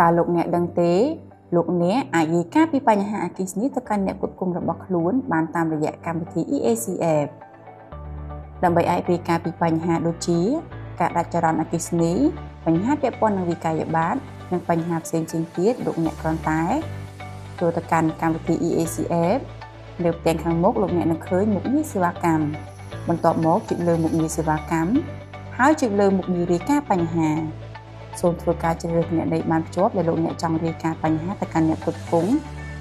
តើលោកអ្នកដឹងទេលោកអ្នកអាចរាយការណ៍ពីបញ្ហាអគ្គិសនីទៅកាន់អ្នកផ្គត់ផ្គង់របស់ខ្លួនបានតាមរយៈកម្មវិធី EAC App ដើម្បីអាចរាយការណ៍ពីបញ្ហាដូចជាការដាច់ចរន្តអគ្គិសនីបញ្ហាពាក់ព័ន្ធនឹងវិក្កយបត្រនិងបញ្ហាផ្សេងៗទៀតលោកអ្នកគ្រាន់តែចូលទៅកាន់កម្មវិធី EAC App នៅផ្ទាំងខាងមុខលោកអ្នកនឹងឃើញមុខងារសេវាកម្មបន្ទាប់មកចុចលើមុខងារសេវាកម្មហើយចុចលើមុខងាររាយការណ៍បញ្ហាសូមធ្វើការជ្រើសរើសគណនីបានភ្ជាប់ដែលលោកអ្នកចង់រាយការណ៍បញ្ហាទៅកាន់អ្នកផ្គត់ផ្គង់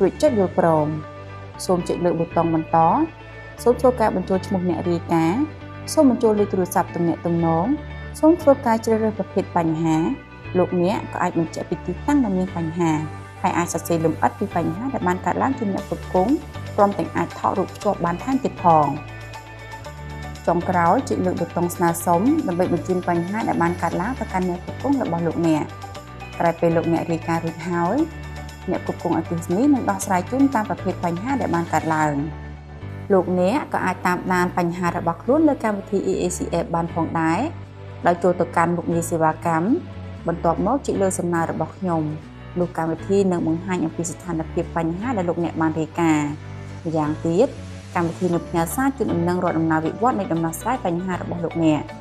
រួចចុចយល់ព្រមសូមចុចលើប៊ូតុងបន្តសូមធ្វើការបញ្ចូលឈ្មោះអ្នករាយការណ៍សូមបញ្ចូលលេខទូរស័ព្ទទំនាក់ទំនងសូមធ្វើការជ្រើសរើសប្រភេទបញ្ហាលោកអ្នកក៏អាចបញ្ជាក់ពីទីតាំងដែលមានបញ្ហាហើយអាចសរសេរលម្អិតពីបញ្ហាដែលបានកើតឡើងជូនអ្នកផ្គត់ផ្គង់ព្រមទាំងអាចថតរូបភ្ជាប់បានថែមទៀតផងចុងក្រោយចុចលើប៊ូតុងស្នើសុំដើម្បីបញ្ជូនបញ្ហាដែលបានកើតឡើងទៅកាន់អ្នកផ្គត់ផ្គង់របស់លោកអ្នកក្រោយពេលលោកអ្នករាយការណ៍រួចហើយអ្នកផ្គត់ផ្គង់អគ្គិសនីនឹងដោះស្រាយជូនតាមប្រភេទបញ្ហាដែលបានកើតឡើងលោកអ្នកក៏អាចតាមដានបញ្ហារបស់ខ្លួនលើកម្មវិធី EAC App បានផងដែរដោយចូលទៅកាន់មុខងារសេវាកម្មបន្ទាប់មកចុចលើសំណើរបស់ខ្ញុំនោះកម្មវិធីនឹងបង្ហាញអំពីស្ថានភាពបញ្ហាដែលលោកអ្នកបានរាយការណ៍ម្យ៉ាងទៀតកម្មវិធីនឹងផ្ញើសារជូនដំណឹងរាល់ដំណើរវិវត្តនៃដំណោះស្រាយបញ្ហារបស់លោកអ្នក។